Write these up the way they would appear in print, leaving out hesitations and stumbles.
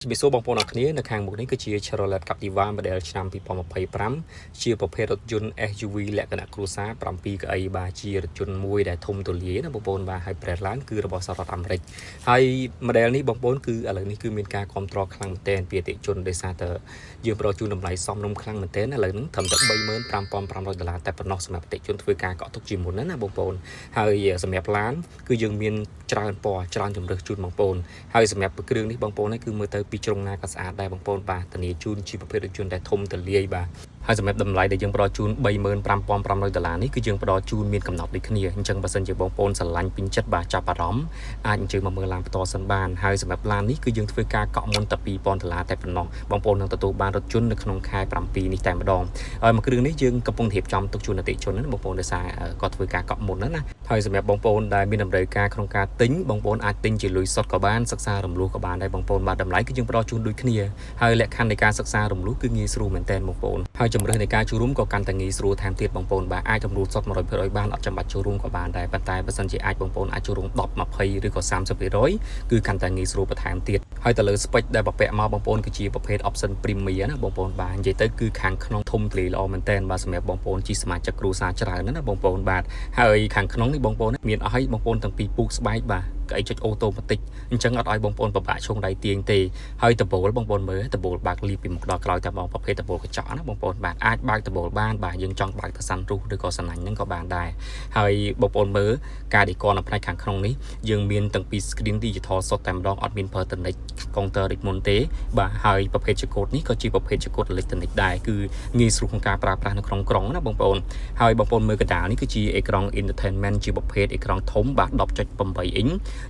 ជំរាបសួរបងប្អូនអរគ្នានៅខាងមុខនេះគឺជា Chevrolet Captiva model ឆ្នាំ2025ជាប្រភេទរថយន្ត SUV លក្ខណៈគ្រួសារ7កៅអីបាទជារថយន្តមួយដែលធំទូលាយណាបងប្អូនបាទហើយ brand ឡានគឺរបស់សហរដ្ឋអាមេរិកហើយ model នេះបងប្អូនគឺឥឡូវនេះគឺមានការគ្រប់គ្រងខ្លាំងមែនទែនពីអតិថិជនដោយសារតែយើងផ្ដល់ជូនតម្លៃសមរម្យខ្លាំងមែនទែនឥឡូវហ្នឹងត្រឹមតែ35,500ដុល្លារតែប៉ុណ្ណោះសម្រាប់អតិថិជនធ្វើការកក់ទុកជាមុនណាណាបងប្អូនហើយសម្រាប់ឡានគឺយើងមានច្រើនពណ៌ច្រើនជម្រើសជូនបងប្អូនហើយសម្រាប់គ្រឿងនេះបងប្អូននេះគឺមើលទៅពីជ្រុងណាក៏ស្អាតដែរបងប្អូនបាទធានាជូនជាប្រភេទរថយន្តដែលធំទូលាយបាទហើយសម្រាប់តម្លៃដែលយើងផ្ដល់ជូន35,500ដុល្លារនេះគឺយើងផ្ដល់ជូនមានកំណត់ដូចគ្នាអញ្ចឹងបើសិនជាបងប្អូនស្រឡាញ់ពេញចិត្តបាទចាប់អារម្មណ៍អាចអញ្ជើញមកមើលឡានផ្ទាល់សិនបានហើយសម្រាប់ឡាននេះគឺយើងធ្វើការកក់មុនតែ2000ដុល្លារតែប៉ុណ្ណោះបងប្អូននឹងទទួលបានរថយន្តនៅក្នុងខែ7នេះតែម្ដងហើយមួយគ្រឿងនេះយើងកំពុងរៀបចំទុកជូនអតិថិជនណាបងប្អូនដោយសារគាត់ធ្វើការកក់មុនណាណាហើយសម្រាប់បងប្អូនដែលមានតម្រូវការក្នុងការទិញបងប្អូនអាចទិញជាលុយសុទ្ធក៏បានសិក្សារំលោះក៏បានដែរបងប្អូនបាទតម្លៃគឺយើងផ្ដល់ជូនដូចគ្នាហើយលក្ខខណ្ឌនៃការសិក្សារំលោះគឺងាយស្រួលមែនទែនបងប្អូនហើយជំរើសនៃការចូលរួមក៏កាន់តែងាយស្រួលថែមទៀតបងប្អូនបាទអាចរំលោះសុទ្ធ100%បានអត់ចាំបាច់ចូលរួមក៏បានដែរប៉ុន្តែបើសិនជាអាចបងប្អូនអាចចូលរួម10 20ឬក៏30%គឺកាន់តែងាយស្រួលបន្ថែមទៀតហើយទៅលើ spec ដែលបពាក់មកបងប្អូនគឺជាប្រភេទ option premium ណាបងប្អូនបាទនិយាយទៅគឺខាងក្នុងធំទូលាយល្អមែនទែនបាទសម្រាប់បងប្អូនជាសមាជិកគ្រួសារច្រើនណាបងប្អូនបាទហើយខាងក្នុងនេះបងប្អូនមានអស់ឲ្យបងប្អូនទាំងពីរពូកស្បែកបាទកៅអីចុច automatic អញ្ចឹងអត់ឲ្យបងប្អូនពិបាកឈោងដៃទាញទេហើយដំបូលបងប្អូនមើលដំបូលបើកលីបពីមុខដល់ក្រោយតែបងប្រភេទដំបូលកញ្ចក់ណាបងប្អូនបាទអាចបើកដំបូលបានបាទយើងចង់បើកទៅ sunroof ឬក៏សណាញ់ហ្នឹងក៏បានដែរហើយបងប្អូនមើលការឌីកនៅផ្នែកខាងក្នុងនេះយើងមានទាំងពី screen digital សុទ្ធតែម្ដងអត់មានប្រើតនិចកុងទ័រដូចមុនទេបាទហើយប្រភេទចង្កូតនេះក៏ជាប្រភេទចង្កូតអេឡិចត្រូនិកដែរគឺងាយស្រួលក្នុងការប្រើប្រាស់នៅក្នុងក្រុងណាបងប្អូនហើយបងប្អូនមើលកណ្ដាលនេះគឺជាអេក្រង់ entertainment ជាប្រភេទអេក្រង់ធំបាទ10.8អ៊ីញ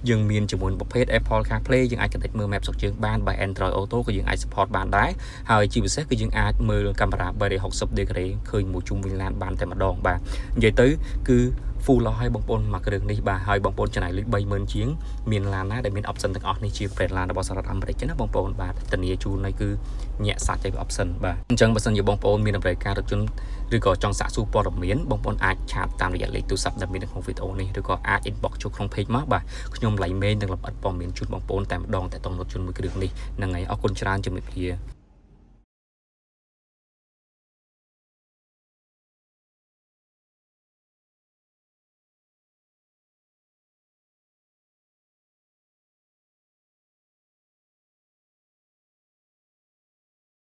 យើងមានជាមួយប្រភេទ Apple CarPlay យើងអាច connect មើល map ស្រុកជើងបានបាទ Android Auto ក៏យើងអាច support បានដែរហើយជាពិសេសគឺយើងអាចមើលកាមេរ៉ា360 degree ឃើញមួយជុំវិញឡានបានតែម្ដងបាទនិយាយទៅគឺ full អស់ហើយបងប្អូនមួយគ្រឿងនេះបាទហើយបងប្អូនចំណាយលុយ30000ជាងមានឡានណាដែលមាន option ទាំងអស់នេះជា brand ឡានរបស់សហរដ្ឋអាមេរិកណាបងប្អូនបាទធានាជូននេះគឺញាក់សាច់ឲ្យ option បាទអញ្ចឹងបើសិនជាបងប្អូនមានតម្រូវការរថយន្តឬក៏ចង់សាកសួរព័ត៌មានបងប្អូនអាច chat តាមរយៈលេខទូរស័ព្ទដែលមាននៅក្នុងវីដេអូនេះឬក៏អាច inbox ចូលក្នុង page មកបាទខ្ញុំឡៃមេងនឹងលម្អិតព័ត៌មានជូនបងប្អូនតែម្ដងតែតងរថយន្តមួយគ្រឿងនេះហ្នឹងហើយអរគុណច្រើនជំរាបលា។